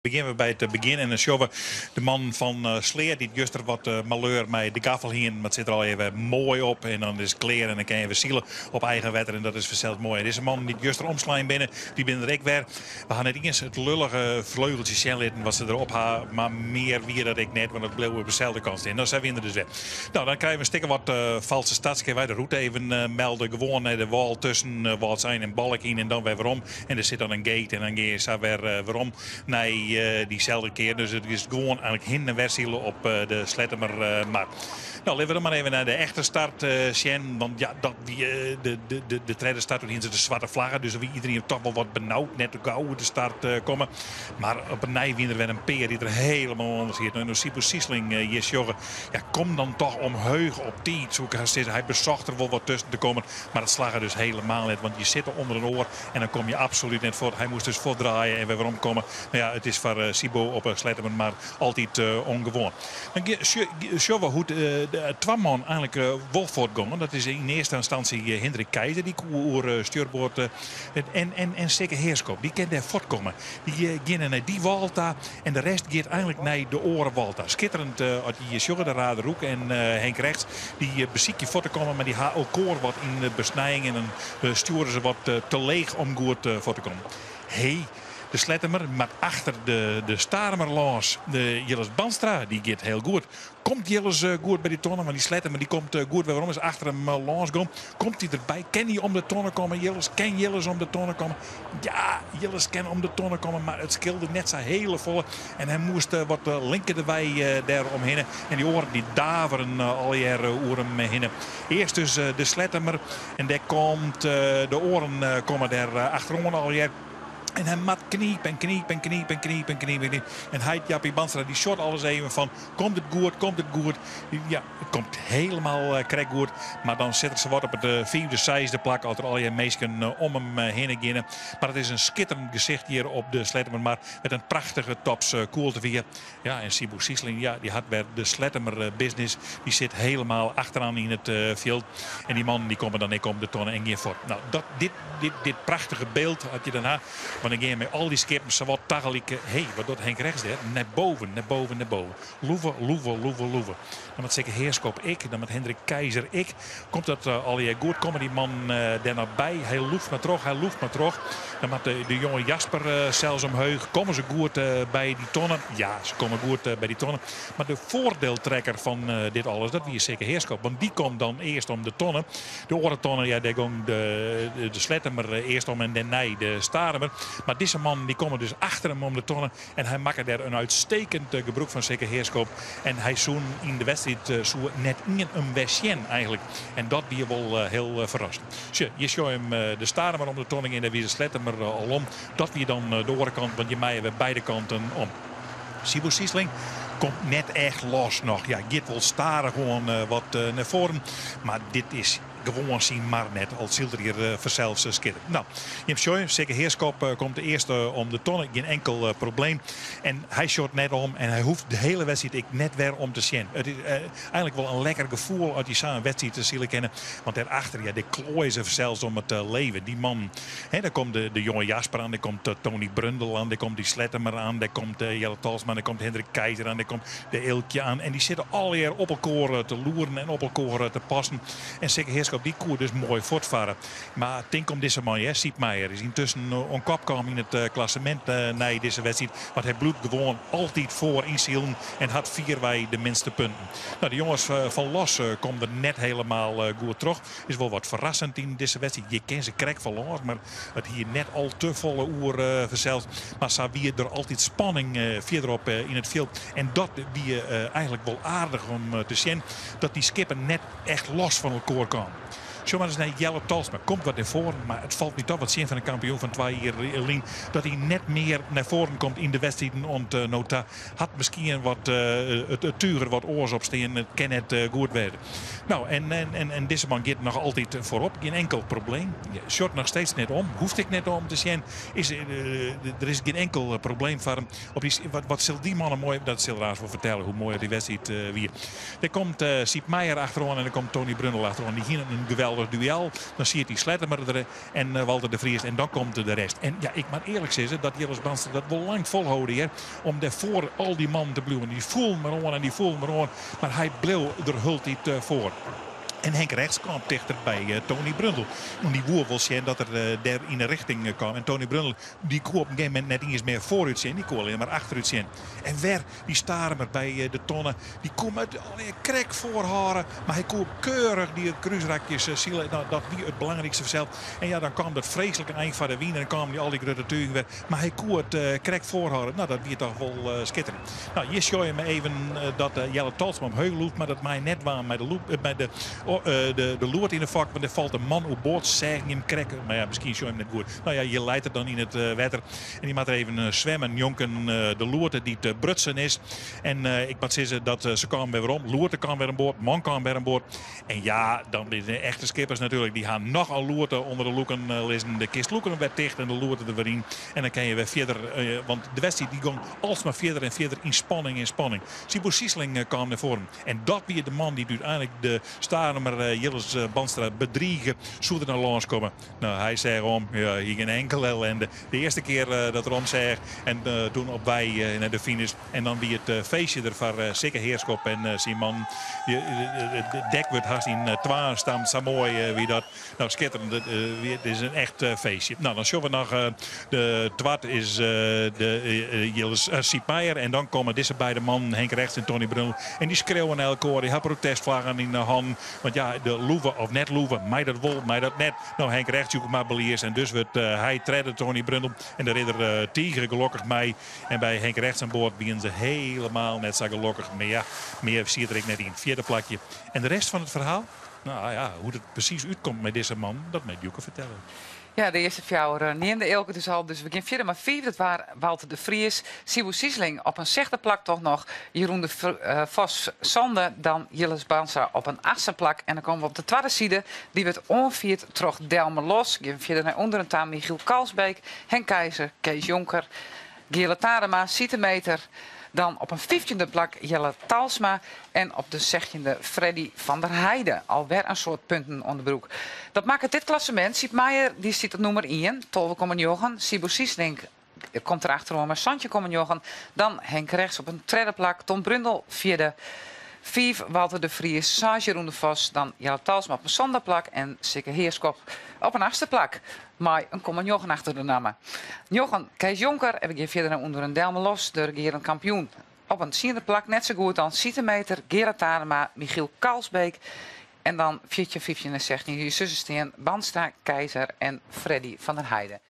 Begjinne we by it begjin en dan sjogge we de mannen fan Sleat dy't juster wat maleur mei de gaffel hienen. Mar it sit der allegear wer moai op en dan is it klear en dan kinne je wer sile op eigen wetter en dat is fansels moai. En dizze mannen dy't juster omslein binne, dy binne der ek wer. We ha net iens it lullige fleugeltsje sjen litten wat se derop ha, mar mear wie dat ek net, want it bleau op deselde kant stean. No, sy wiene der dus wer. No, dan krije we in stikke wat falske starts. Kinne wy de rûte even melde. Gewoan nei de wâl tusken Wâldsein en Balk yn en dan wer werom. En der sit dan in gate en dan gean je sa wer werom nei dyselde kear. Dus it is gewoan eigenlik hin en wer sile op de Sleattemer Mar. No, litte we dan mar even nei de echte start sjen. Want ja, dat wie de tredde start. Toen hiene se de swarte flagge. Dus dan wie iedereen toch wol wat benaud. Net te gau oer de start komme. Mar op 'e nij wiene der wer in pear dy't der helemaal ûnder sieten. En as Siebo Siesling hjir sjogge, ja, kom dan toch omheech op tiid, soe ik hast sizze. Hy besocht der wol wat tusken te kommen, mar it slagge dus helemaal net. Want je sitte ûnder in oar en dan kom je absolút net fuort. Hy moast dus fuortdraaie en wer werom komme. No ja, it is foar Siebo op 'e Sleattemer Mar altyd ûngewoan. Dan sjogge we hoe't de twa man eigenlik wol fuortgongen. Dat is yn earste ynstânsje Hindrik Keizer, dy koe oer stjurboard en Sikke Heerschop, dy kin dêr fuortkomme. Dy geane nei dy wâl ta en de rest giet eigenlik nei de oare wâl ta. Skitterend as je hjir sjogge, de Raderhoek en Henk Rechts. Dy besykje fuort te kommen, mar dy ha elkoar wat yn de besnijing en dan stjoere se wat te leech om goed fuort te kommen. Hee, de Sleattemer moat achter de Starumer lâns. De Jilles Bandstra, dy giet hiel goed. Komt Jilles goed by dy tonne? Want dy Sleattemer dy komt goed wer werom, is achter him lâns gong. Komt hy derby? Kin hy om de tonne komme? Jilles, kin Jilles om de tonne komme? Ja, Jilles kin om de tonne komme, mar it skeelde net sa hele folle. En hy moast wat linkerderwei dêr omhinne. En dy oaren dy daveren allegear oer him hinne. Earst dus de Sleattemer en dêr komt de oaren komme dêr achteroan allegear. En hy moat knipe en knipe en knipe en knipe en knipe en knipe. En heit Jappie Bandstra dy sjocht alles even fan komt it goed, komt it goed. Ja, it komt helemaal krekt goed. Mar dan sit er sawat op it fiifde, seisde plak as der allegear minsken om him hinne geane. Mar it is in skitterend gesicht hjir op de Sleattemer Mar met in prachtige tops koelte. Ja, en Siebo Siesling, ja, dy hat wer de Sleattemer business. Dy sit helemaal achteraan yn it fjild. En dy mannen dy komme dan ek om de tonne en gean fuort. No, dat, dit, dit, dit prachtige byld as je dan ha. Want dan gean je mei al dy skippen sawat tagelyk. Hé, wat docht Henk Rechts dêr? Nei boven, nei boven, nei boven. Loeve, loeve, loeve, loeve. Dan moat Sikke Heerschop ek, dan moat Hendrik Keizer ek. Komt dat allegear goed? Komme dy mannen dêr noch by? Hy loeft mar troch, hy loeft mar troch. Dan moat de jonge Jasper sels omheech. Komme se goed by dy tonne? Ja, se komme goed by dy tonne. Mar de foardieltrekker fan dit alles, dat wie Sikke Heerschop. Want dy komt dan earst om de tonne. De oare tonne, ja, dêr gong de Sleattemer earst om en dêrnei de Starumer. Mar dizze mannen dy komme dus achter him om de tonne. En hy makke dêr in uitstekend gebrûk fan, Sikke Heerschop. En hy soe yn de wedstriid soe net ien him wer sjen eigenlik. En dat wie wol hiel ferrassend. Sjoch, hjir sjogge je him de Starumer om de tonne gean. Dêr wie de Sleattemer al om. Dat wie dan de oare kant, want je meie wer beide kanten om. Siebo Siesling komt net echt los noch. Ja, giet wol stadichoan wat nei foaren. Mar dit is gewoan syn mar net, al sylt er hjir fansels skitterend. No, jim sjogge, Sikke Heerschop komt de earste om de tonne, gjin enkel probleem. En hy sjocht net om en hy hoecht de hiele wedstriid ek net wer om te sjen. It is eigenlik wol in lekker gefoel as je sa'n wedstriid sile kinne. Want dêrachter, ja, dêr kloaie se fansels om it leven. Dy mannen, hè, dêr komt de jonge Jasper oan, dêr komt Tony Brundel oan, dêr komt dy Sleattemer oan, dêr komt Jelle Talsma, dêr komt Hendrik Keizer oan, dêr komt de Eelkje oan. En dy sitte allegear op elkoar te loeren en op elkoar te passen. En Sikke Heerschop dy koe dus moai fuortfarre. Mar tink om dizze man, Siep Meijer is yntusken oan kop kaam yn it klassemint nei dizze wedstriid. Want hy bliuwt gewoan altyd foar yn silen en hat fierwei de minste punten. No, de jonges fan Los komme der net helemaal goed troch. Is wol wat ferrassend yn dizze wedstriid. Je kin se krekt fan lâns, mar it hie net al te folle oer fansels. Mar sa wie der altyd spanning fierderop yn it fjild. En dat wie eigenlik wol aardich om te sjen, dat dy skippen net echt los fan elkoar kamen. Sjoch mar ris nei Jelle Talsma. Komt wat nei foaren, mar it falt my toch wat tsjin fan de kampioen fan 2 jier lyn dat hy net mear nei foaren komt yn de wedstriden oant no ta. Hat miskien wat it tuger wat oars op stean. It kin net goed wêze. No, en dizze man giet noch altyd foarop. Gjin enkel probleem. Sjocht noch steeds net om. Hoecht ek net om te sjen. Der is gjin enkel probleem foar him. Op dy, wat sil dy man in moai, dat sil er aanst wol fertelle hoe moai dy wedstriid wie. Dêr komt Siep Meijer achteroan en der komt Tony Brundel achteroan. Dy hiene in geweldige geweldig duel. Dan siet die Slettemer der en Walter de Vries en dan komt de rest. En ja, ik moat earlik sizze dat Jilles Bandstra dat wol lang folholden hear. Om dêrfoar al dy mannen te bliuwen. Dy foelen mar oan en dy foelen mar oan. Mar hy bleau der hieltyd foar. En Henk Regts kaam tichter by Tony Brundel. Want dy woe wol sjen dat er dêr yn de richting kaam. En Tony Brundel dy koe op in gegeven momint net iens mear foarút sjen. Dy koe allinne mar achterút sjen. En wer dy Starumer by de tonne. Dy koe him allegear krekt foarhâlde. Mar hy koe keurich dy krúsrakjes sile. Nou, dat wie it belangrykste fansels. En ja, dan kaam dat freeslike ein foar de wyn en dan kamen dy al dy grutte tugen wer. Mar hy koe it krekt foarhâlde. Nou, dat wie toch wol skitterend. Nou, hjir sjogge je even dat Jelle Talsma omheech lûkt, mar dat mei net dwaan mei de, loep, mei de, oh, de loert yn de fok, want der falt in man oer board, seach him krekt. Mar ja, miskien sjogge je him net goed. Nou ja, hjir leit er dan yn it wetter en dy moat der even swimmen njonken de loerte dy't brutsen is. En ik moat sizze dat se kamen wer werom. Loerte kaam wer oan board, man kaam wer oan board. En ja, dan binne de echte skippers natuerlik. Dy ha noch in loerte ûnder de lûken lizzen. De kist lûken wer ticht en de loerte der wer yn. En dan kin je wer fierder, want de wedstriid dy gong alsmar fierder en fierder yn spanning en spanning. Siebo Siesling kaam nei foaren. En dat wie de man dy't úteinlik de Starumer Jilles Bandstra bedrige. Soe der noch lâns komme? Nou, hy seach om. Ja, hie gjin inkele ellende. De earste kear dat er omseach en toen op wei nei de finish. En dan wie it feestje der foar Sikke Heerschop en syn man. It dek wurdt hast yn twaen stampt, sa moai wie dat. Nou, skitterend. It is in echt feestje. Nou, dan sjogge we noch de twad is de Jilles Siep Meijer. En dan komme dizze beide mannen, Henk Regts en Tony Brundel. En dy skreauwe nei elkoar. Dy ha protestflaggen yn de hannen. Want ja, de loeve of net loeve, mei dat wol, mei dat net. Nou, Henk Regts joech mar belies en dus wurdt hy tredde, Tony Brundel. En de ridder tige gelokkich mei. En by Henk Regts oan board wienen se helemaal net sa gelokkich. Mar ja, mear siet der ek net yn. Fjirde plakje. En de rest fan it ferhaal? Nou ja, hoe't it presys útkomt mei dizze man, dat mei Djoeke fertelle. Ja, de earste fjouwer neamde Eelke dus al. Dus we gean fierder mei fiif. Dat waar Walter de Vries, Siebo Siesling op in sechde plak toch noch. Jeroen de Vos sânde, dan Jilles Bandstra op in achtste plak. En dan komme we op de twadde side. Dy wurdt oanfierd troch Delmer Los. Gean we fierder nei ûnderen ta. Michiel Kalsbeek, Henk Keizer, Kees Jonker, Geale Tadema, Siete Meter. Dan op in fyftjinde plak Jelle Talsma en op de sechtjinde Freddy van der Heide. Alwer in soad punten oan de broek. Dat makket dit klassemint. Siep Meijer dy stiet op nûmer ien, 12,9. Siebo Siesling komt der achteroan mei 17,9. Dan Henk Regts op in tredde plak, Tom Brundel fjirde. Fiif Walter de Vries, seis Jeroen de Vos, dan Jelle Talsma op in sânde plak en Sikke Heerschop op in achtste plak mei in komma njoggen achter de namme. Njoggen Kees Jonker en we gean fierder nei ûnderen Delmer Los, de regearend kampioen. Op in tsiende plak net sa goed dan Siete Meter, Gerard Tadema, Michiel Kalsbeek en dan 14, 15 en 16 hier zussen stean Bandstra, Keizer en Freddy van der Heide.